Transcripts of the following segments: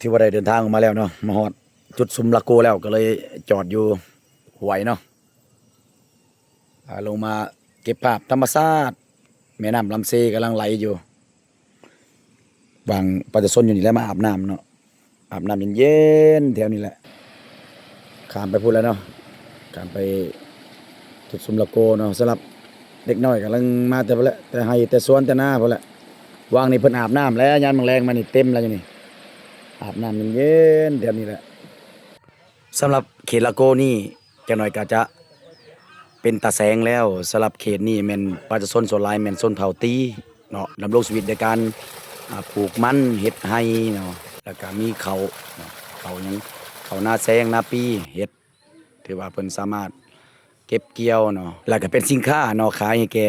ຖືວ່າໄດ້ເດີນທາງອອກມາແລ້ວເນາະ ມາຮອດຈຸດຊຸມລາໂກແລ້ວ ກໍເລີຍຈອດຢູ່ຫ້ວຍເນາະ ອາ ລົງມາເກັບພາບທຳມະຊາດ ແມ່ນ້ຳລຳເຊກຳລັງໄຫຼຢູ່ ບາງປະຊາຊົນຢູ່ນີ້ແຫຼະ ມາອາບນ້ຳເນາະ ອາບນ້ຳເຢັນໆ ແຖວນີ້ແຫຼະ ຂ້າມໄປພຸ້ນແລ້ວເນາະ ຂ້າມໄປຈຸດຊຸມລາໂກເນາະ ສຳລັບເດັກນ້ອຍກຳລັງມາແຕ່ພຸ້ນແຫຼະ ແຕ່ໄຮ່ແຕ່ສວນແຕ່ນາພຸ້ນແຫຼະ ວ່າງນີ້ເພິ່ນອາບນ້ຳແລ້ວ ຍາມແລງໆ ມານີ້ເຕັມແລ້ວຢູ່ນີ້ ອາບນ້ຳເຢັນໆ ແຖວນີ້ແຫຼະ ສຳລັບເຂດລາໂກນີ້ ຈັກໜ້ອຍກໍຈະເປັນຕາແສງແລ້ວ ສຳລັບເຂດນີ້ແມ່ນປະຊາຊົນສ່ວນຫຼາຍແມ່ນຊົນເຜົ່າຕີເນາະ ດຳລົງຊີວິດໂດຍການ ອາ ປູກມັນ ເຮັດໄຮ່ເນາະ ແລ້ວກໍມີເຂົ້າເນາະ ເຂົ້າຫຍັງ ເຂົ້ານາແຊງ ນາປີ ເຮັດ ຖືວ່າເພິ່ນສາມາດເກັບກ່ຽວເນາະ ແລ້ວກໍເປັນສິນຄ້າເນາະ ຂາຍໃຫ້ແກ່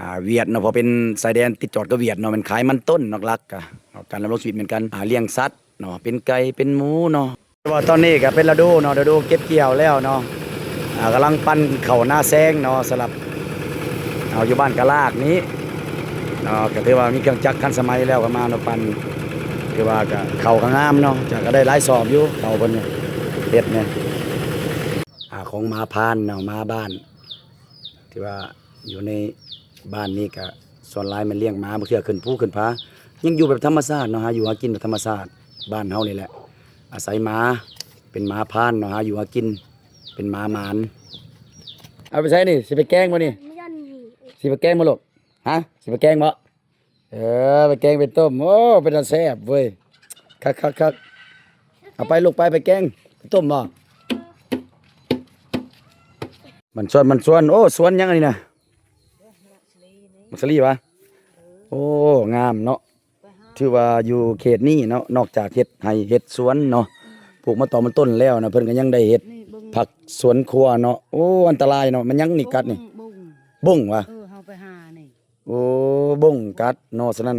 ອາ ຫວຽດເນາະ ເພາະເປັນຊາຍແດນຕິດຈອດກັບຫວຽດເນາະ ແມ່ນຂາຍມັນຕົ້ນຫຼັກໆ ກະເນາະ ການດຳລົງຊີວິດແມ່ນການ ອາ ລ້ຽງສັດເນາະ ເປັນໄກ່ ເປັນໝູເນາະ ແຕ່ວ່າຕອນນີ້ກໍເປັນລະດູເນາະ ລະດູເກັບກ່ຽວແລ້ວເນາະ ອາ ກຳລັງປັ່ນເຂົ້ານາແຊງເນາະ ສຳລັບເຮົາຢູ່ບ້ານກະລາກນີ້ເນາະ ກໍຖືວ່າມີເຄື່ອງຈັກທັນສະໄໝແລ້ວ ກໍມາເນາະ ປັ່ນ ຖືວ່າກໍເຂົ້າກໍງາມເນາະ ຈະກໍໄດ້ຫຼາຍສອບຢູ່ ເຂົ້າເພິ່ນເຮັດນີ້ ອາ ຂອງໝາພານເນາະ ໝາບ້ານ ຖືວ່າຢູ່ໃນບ້ານນີ້ກະສ່ວນຫຼາຍແມ່ນລ້ຽງໝາ ບາງເທື່ອຂຶ້ນພູຂຶ້ນຜາ ຍັງຢູ່ແບບທຳມະຊາດເນາະ ຫາຢູ່ຫາກິນແບບທຳມະຊາດ ບ້ານເຮົານີ້ແຫຼະ ອາໄສໝາ ເປັນໝາພານເນາະ ຫາຢູ່ຫາກິນ ເປັນໝາໝານ ເອົາໄປໃສນີ້ ຊິໄປແກງບໍ່ນີ້ ຢ້ານ ຊິໄປແກງບໍ່ລູກ ຮະ ຊິໄປແກງບໍ່? ເອີ ໄປແກງໄປຕົ້ມ ໂອ້ ເປັນຕາແຊບເວີຍ ຄັກໆໆ ເອົາໄປລູກ ໄປ ໄປແກງໄປຕົ້ມບໍ່? ມັນຊວນ ມັນຊວນ ໂອ້ ສວນຫຍັງອັນນີ້ນະ ໝາກສາລີຫວາ? ໂອ້ ງາມເນາະ ຖືວ່າຢູ່ເຂດນີ້ເນາະ ນອກຈາກເຮັດໄຮ່ເຮັດສວນເນາະ ປູກມາຕອກມັນຕົ້ນແລ້ວນະ ເພິ່ນກໍຍັງໄດ້ເຮັດຜັກສວນຄົວເນາະ ໂອ້ ອັນຕະລາຍເນາະ ມັນຫຍັງນີ້ກັດນີ້ ບົງຫວາ? ເອີ ເຮົາໄປຫານີ້ ໂອ້ ບົງກັດເນາະ ສະນັ້ນ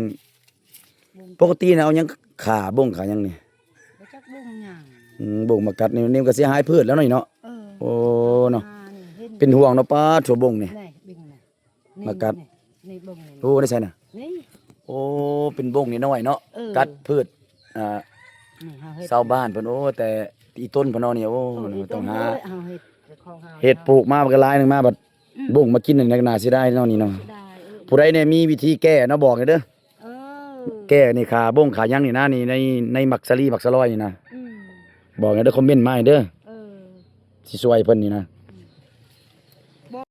ບົງ ປົກກະຕິນະເອົາຫຍັງຂ້າບົງຂ້າຫຍັງນີ້ ບໍ່ຈັກບົງຫຍັງ ອືມ ບົງມາກັດນີ້ ນີ້ມັນກໍເສຍຫາຍພືດແລ້ວເນາະ ນີ້ເນາະ ເອີ ໂອ້ ເນາະ ເປັນຫ່ວງເນາະ ປາດໂທ້ ບົງນີ້ ນີ້ເບິ່ງນະ ມາກັດ ນີ້ ນີ້ເບິ່ງນີ້ ໂອ້ ໄດ້ໃສນະ ນີ້ ໂອ້ ເປັນບົງນ້ອຍໆເນາະ ເອີ ກັດພືດ ອ່າ ນີ້ເຮົາເຮັດ ຊາວບ້ານເພິ່ນ ໂອ້ ແຕ່ອີ່ຕົນເພິ່ນເນາະນີ້ ໂອ້ ເອີ ຕ້ອງຫາ ເຮົາເຮັດຂອງເຮົາ ເຮັດປູກມາບັກຫຼາຍໜຶ່ງມາ ບັດ ອືມ ບົງມາກິນນີ້ໜ້າເສຍດາຍເນາະນີ້ເນາະ ເສຍດາຍ ເອີ ຜູ້ໃດແດ່ມີວິທີແກ້ເນາະ ບອກແດ່ເດີ ເອີ ແກ້ນີ້ຂ້າບົງຂ້າຫຍັງນີ້ນະ ນີ້ໃນ ໃນໝາກສາລີໝາກສະລອຍນີ້ນະ ອືມ ບອກແດ່ເດີ ຄອມເມັນມາໃຫ້ເດີ ເອີ ຊິຊ່ວຍເພິ່ນນີ້ນະ